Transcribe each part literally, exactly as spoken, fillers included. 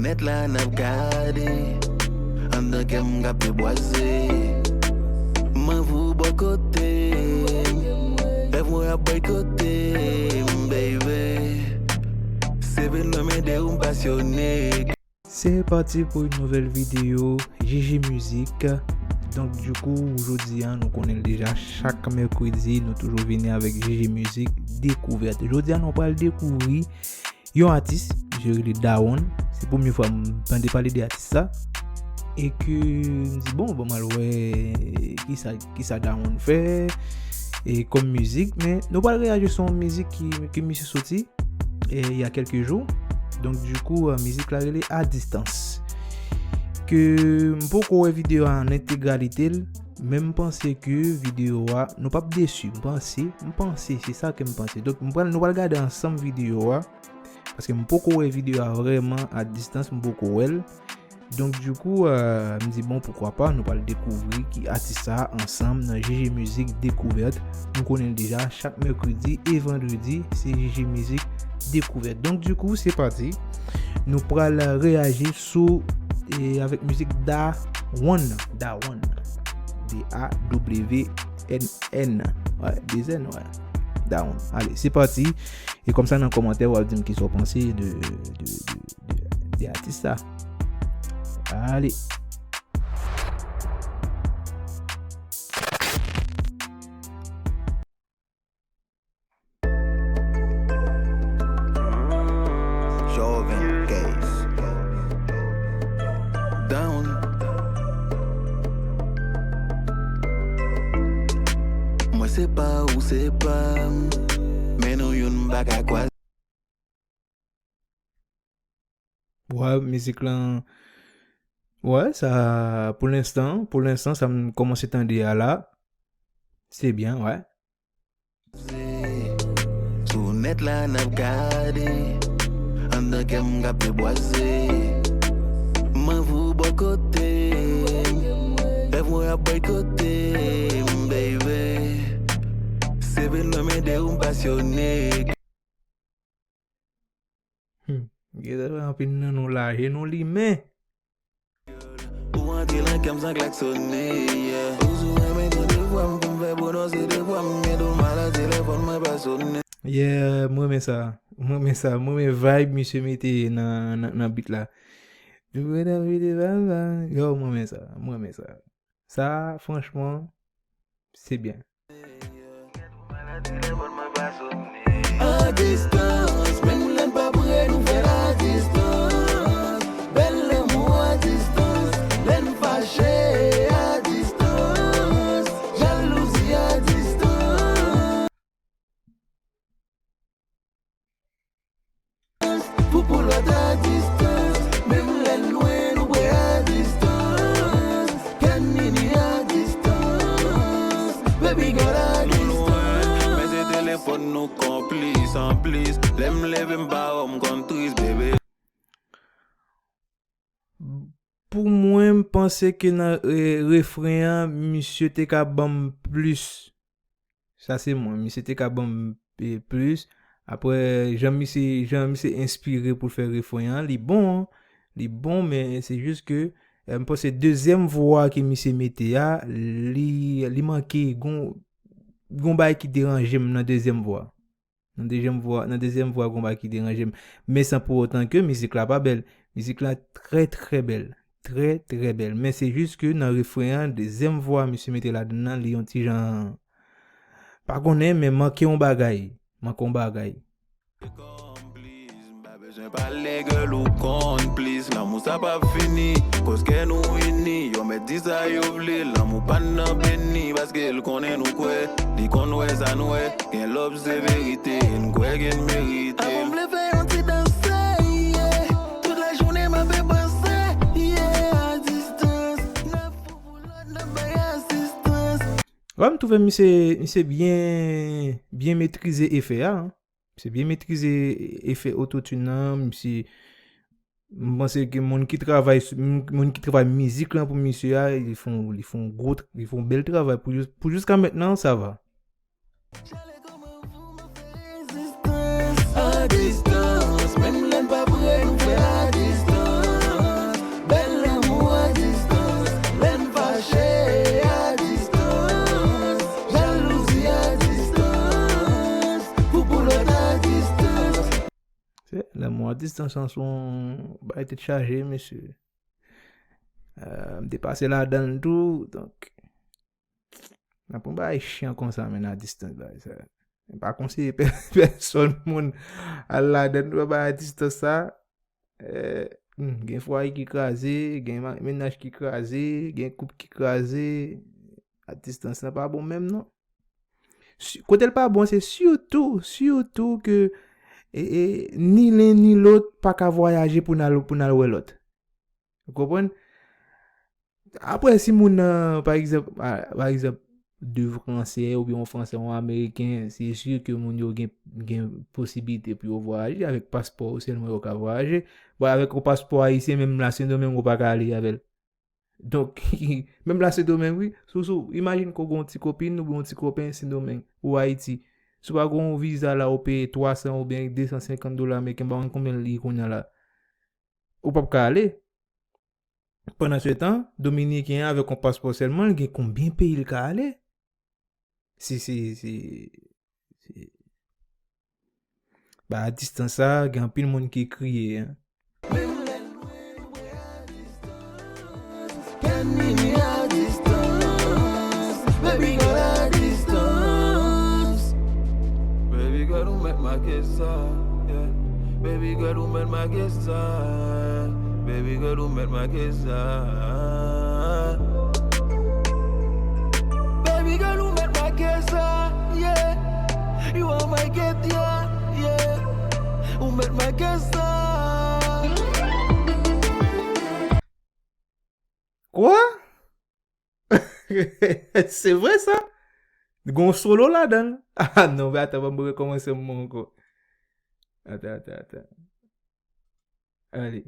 Nèt la n ap gade, anndan kè m k ap debwaze. M anvi w bò kote m, rèv mwen ap bòykote m, baby. Seven nan men de ou m pasyone. C'est parti pour une nouvelle vidéo J J Music. Donc du coup, jodi a, nou konnen l deja, chak mèkredi, nou toujou vini avèk J J Music Découverte. Jodi a, nou pral dekouvri yon atis, misye rele Dawonn. Se premye fwa m tande pale de atis sa. E ke m di, bon, bon, m al wè kisa, kisa Dawonn fè, e kòm mizik, men nou pral reyaji sou yon mizik ki, ke misye soti, e, il y a quelques jours. Donk, du coup, euh, mizik la rele A Distance. Ke m poko wè videyo a an entegralite l, men m panse ke videyo a, nou p ap desi, m panse, m panse, se sa ke m panse. Donk, m pral, nou pral gade ansanm videyo a, paske m poko wè videyo a vrèman a distans, m poko wè l. Donk, du coup, euh, m di, bon, poukwa pa, nou pral dekouvri ki atis sa a ansanm nan J J Music Découverte. Nou konnen l deja, chak mèkredi e vandredi, se J J Music Découverte. Donk, du coup, se pati. Nou pral reyaji sou, e, avèk mizik Dawonn, Dawonn. D A W N N. Wè, de zèn, wè. Dawonn. Ale, se pati. E kòmsa nan kòmantè, w ap di m kisa w panse de, de, de, de, de atis sa. Ale. Joven Case. Down. Mwen se pa ou, se pa m, men nou youn pa ka kwaze. Wè, mizik lan, wè, sa, pou lenstan, pou lenstan, sa m kòmanse tande a la, se byen, wè. Sou nèt la n ap gade, anndan kè m k ap debwaze. M anvi w bò kote m, rèv mwen ap bòykote m, baby. Seven nan men de ou m pasyone. Hmm. Genlè anpil nan nou la, je nou limen. Ou antre nan kè m san klaksone, yeah. Ou sou renmen tande vwa m pou m fè pwononse de fwa m gen do malad telefòn mwen pa sonnen. Yeah, mwen renmen sa. Mwen renmen sa. Mwen renmen vibe misye mete nan, nan, nan beat la. Yo, mwen renmen sa. Mwen renmen sa. Sa, franchman, se byen. A distans, menm lè n pa pre, nou fè l a distans. Bèl lanmou a distans, lè n fache a distans. Jalouzi a distans. Pou, pou lòt a distans, menm lè n lwen, nou pre a distans. Kè n ini a distans, baby girl a distans. Nou lwen, men se telefòn nou konplis, anplis. Lè m leve, m pa wè w, m konn tris, bebe. Pou mwen, m panse ke nan, e, refren an, misye te ka ban m plis. Sa se mwen, misye te ka ban m, e, plis. Apre, jan misye, jan misye enspire pou l fè refren an, li bon, li bon, men se jis ke, e, m panse dezyèm vwa ke misye mete a, li, li manke, gon, gon bagay ki deranje m nan dezyèm vwa. Nan dezyèm vwa, nan dezyèm vwa, gon bagay ki deranje m. Men san pou otan ke mizik la pa bèl. Mizik la trè, trè bèl. Trè, trè bèl. Men se jis ke nan refren an, dezyèm vwa misye mete ladan nan, li yon ti jan, pa konnen, men manke yon bagay. Manke yon bagay. Konplis, m pa bezwen pale, girl, ou konn plis. Lanmou sa p ap fini, koz kè nou ini. Yo mèt di sa yo vle, lanmou pa n nan peni, paske l konnen nou kwè. Li konn wè sa n wè, gen love se verite, n kwè ke n merite. Avan m vle fè yon ti danse, yeah. Tout lajounen m ap panse, yeah. A distans, n ap fou pou lòt, n ap bay asistans. Wè, m twouve misye, misye byen, byen metrize efè a, hein. Misye byen metrize efè autotune nan, misye, m panse ke moun ki travay, moun ki travay mizik lan pou misye a, li fè yon, li fè yon gwo tr-, li fè yon bèl travay pou jis-, pou jiska mentnan, sa va. A distans, menm lè n pa pre, nou fè a distans. Lanmou a distans lan se yon bagay tèt chaje, mesye. Euh, m te pase ladan l tou, donk, nan pran bagay chen konsa, men a distans, bagay sa. M pa konseye pè-, pèsòn moun al ladan l, bagay a distans sa. Eh, hmm, gen fwaye ki kraze, gen ma-, mennaj ki kraze, gen koup ki kraze. A distans lan pa bon menm, non. Si-, kote l pa bon, se sitou, sitou ke, e, e, ni len ni lòt pa ka vwayaje pou n al, pou n al wè lòt. Ou konprann? Apre, si moun nan, pa egzanp, a, pa egzanp, de Fransè oubyen yon Fransè, yon Ameriken, se si ke moun yo gen, gen posiblite pou yo vwayaje. Avèk paspò yo sèlman yo ka vwayaje. Bon, avèk yon paspò ayisyen, menm la Sendomeng, ou pa ka ale avè l. Donk, menm la Sendomeng, wi, si w, si w, imajine ke w gen yon ti kopin oubyen yon ti kopen Sendomeng, ou Ayiti. Si w pa gen yon viza la, ou peye twa san oubyen de san senkant dola ameriken, m pa konn konbyen li ye kounye a la. Ou p ap ka ale. Pandan se tan, Dominiken an avèk yon paspò sèlman, li gen konbyen peyi l ka ale? Se, se, se, se, ba a distans sa, gen anpil moun ki kriye, hein. Ken Mimi a distans, baby girl a distans. Baby girl, ou mèt make sa, yeah. Baby girl, ou mèt make sa. Baby girl, ou mèt make sa. Baby girl, ou mèt make sa, yeah. You are my gift, yeah, yeah. Ou mèt make sa. Kwa? Se vre sa? Gon solo ladan l. Ah non, men atan, ban m rekòmanse m ankò. Atan, atan, atan. Ale.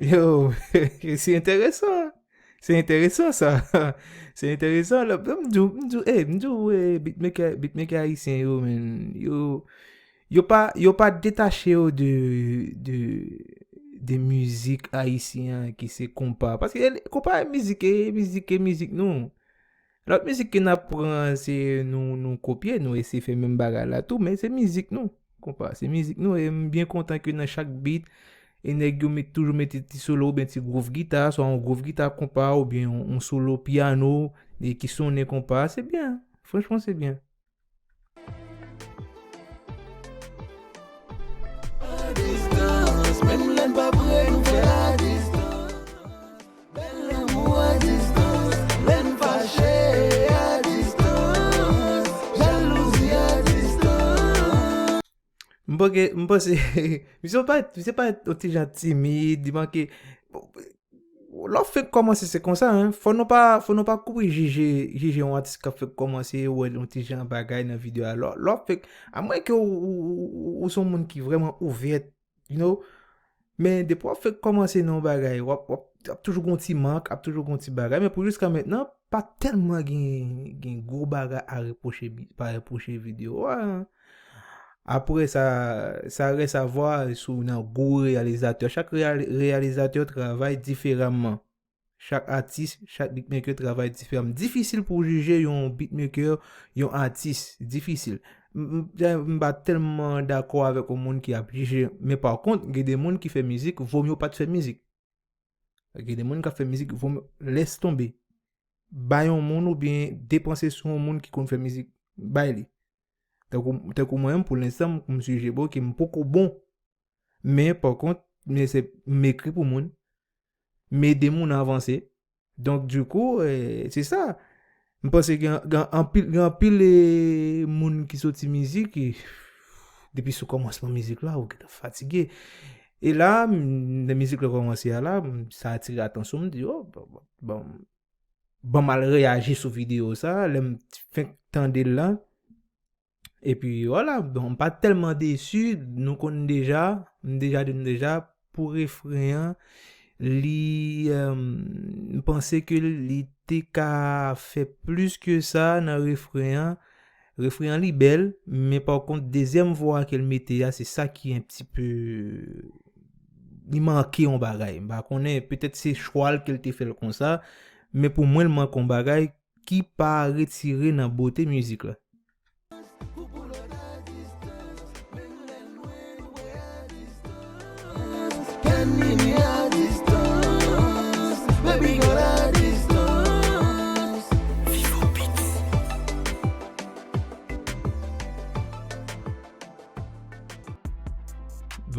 Yo, se enteresan. Se enteresan sa. Se enteresan. Lè, m di w, m di w, eh, m di w, eh, beatmaker, beatmaker ayisyen yo, men, yo, yo pa, yo pa detache yo de, de, de mizik ayisyen an ki se konpa. Paske konpa e mizik, e mizik, e mizik nou. Lòt mizik ke n ap pran, se nou, nou kopye, nou eseye fè menm bagay la tou, men se mizik nou. Konpa, se mizik nou, e m byen kontan ke nan chak beat, e nèg yo met, toujou mete ti solo oubyen ti gwouv gita, swa yon gwouv gita konpa oubyen yon, yon solo pyano, e ki sonnen konpa, se byen. Franchman, se byen. A distans, menm lè n pa pre, nou fè a distans. Bèl lanmou a distans, lè n fache a distans, jalouzi a distans. M panke, m panse, misye pa, misye pa yon ti jan timid, li manke, lè w fenk kòmanse, se konsa, hein. Fò nou pa, fò nou pa kouri jije, jije yon atis k ap fenk kòmanse, wè yon ti jan bagay nan videyo a. Lè, lè w fenk, amwenke w, ou, ou, ou, ou se yon moun ki vrèman ouvè, you know. Men depi w ap fenk kòmanse nan yon bagay, w ap, w ap, ap toujou gon ti mank, ap toujou gon ti bagay. Men pou jiska mentnan, pa tèlman gen, gen gwo bagay a repwoche, pa repwoche videyo a. Apre sa, sa rès a vwa si w nan gwo reyalizatè. Chak reyali-, reyalizatè travay diferaman. Chak atis, chak beatmaker travay diferaman. Difisil pou w jije yon beatmaker, yon atis. Difisil. M, m, m pa tèlman dakò avèk yon moun ki ap jije. Men pa kont, gen de moun ki fè mizik, vo mye w pa t fè mizik. Gen de moun k ap fè mizik, vo mye, lès tonbe. Bay yon moun oubyen depanse sou yon moun ki konn fè mizik. Bay li. Tankou, tankou mwen menm, pou lenstan, m, m sijebo ke m poko bon. Men, pa kont, men se, m ekri pou moun. M ede moun avanse. Donk, dikou, eh, se sa. M panse gen, gen anpil, gen anpil, eh, moun ki soti mizik, e, depi sou kòmansman mizik la, ou gentan fatige. E la, m, lè mizik la kòmanse a la, m, sa atire atansyon m, m di, oh, bon, bon, bon, ban m al reyaji sou videyo sa, lè m fenk tande l la. Epi, vwala, bon, m pa tèlman desi, nou konn deja, m deja di nou deja, pou refren an, li, euh, m panse ke li te ka fè plis ke sa nan refren an. Refren an li bèl, men pa kont dezyèm vwa ke l mete a, se sa ki un petit peu, li manke yon bagay. M pa konnen, petèt se chwa l ke l te fè l konsa, men pou mwen l manke yon bagay ki pa retire nan bote mizik la.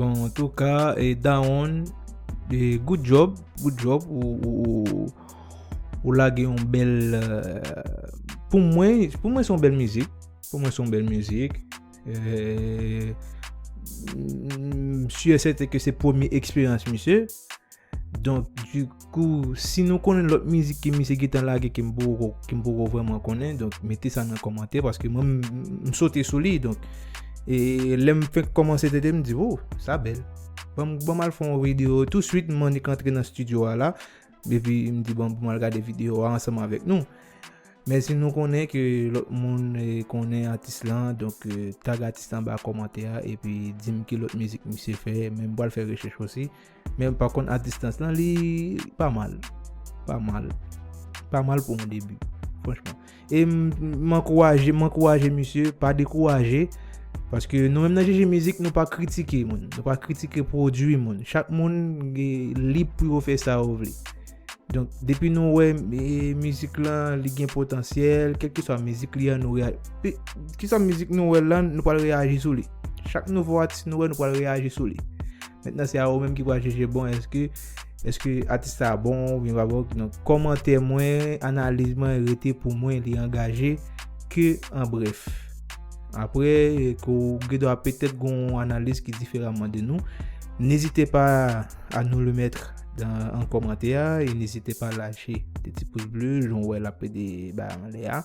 Bon, antouka, e Dawonn, e good job, good job, ou, ou, ou, ou lage yon bèl, euh, pou mwen, pou mwen se yon bèl mizik, pou mwen se yon bèl mizik. Euh, m si e sèten ke se premye eksperyans misye. Donk, dikou, si nou konnen lòt mizik ke misye gentan lage ke m poko, ke m poko vrèman konnen, donk mete sa nan kòmantè, paske mwen, m, m sote sou li, donk, e lè m fenk kòmanse tande, m di, "Oh, sa bèl." Ban m, ban m al fè yon videyo, touswit, m annik antre nan estidyo a la, epi m di, "Bon, ban m al gade videyo a ansanm avèk nou." Men si nou konnen ke lòt moun, e, konnen atis lan, donk, e, tag atis lan anba kòmantè a, epi di m ki lòt mizik misye fè, men m pral fè rechèch osi. Men pa kont, A Distance lan, li pa mal. Pa mal. Pa mal pou yon debi, franchman. E m, m ankouraje, m ankouraje misye, pa dekouraje. Paske nou menm nan G G Mizik, nou pa kritike moun. Nou pa kritike pwodui moun. Chak moun gen lib pou yo fè sa yo vle. Donk, depi nou wè, e, mizik lan, li gen potansyèl, kèlkeswa mizik li an, nou reya-, pe-, kiswa mizik nou wè lan, nou pral reyaji sou li. Chak nouvo atis nou wè, nou pral reyaji sou li. Mentnan, se a ou menm ki pral jije, bon, èske, èske atis sa bon oubyen pa bon. Donk, kòmantè mwen, analiz mwen rete pou mwen, li angaje, ke an brèf. Apre, ke w gen dwa petèt gen yon analiz ki diferaman de nou, n'hésitez pas à nous le mettre dans, en commentaire, et n'hésitez pas à lâcher des petits pouces bleus, jan w wè l ap pede bay anlè a.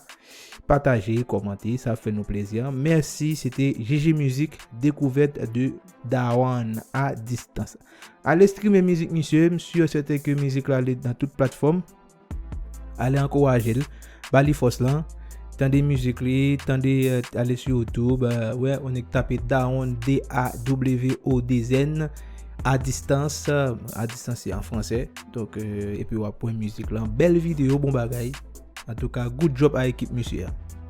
Pataje, kòmante, sa ap fè nou plezi. Mèsi, se te G G Mizik, découverte de Dawonn, A Distance. Ale streame mizik misye, m si e sèten ke mizik la ale nan tout platfòm. Ale ankouraje l, ba li fòs lan. Tande mizik li, tande, euh, ale sou YouTube, euh, wè, ou nèk tape Dawonn, D A W O N, A Distance, euh, A Distance se an fransè. Donk, euh, epi w ap wè mizik lan. Bèl videyo, bon bagay. Antouka, good job a ekip misye a.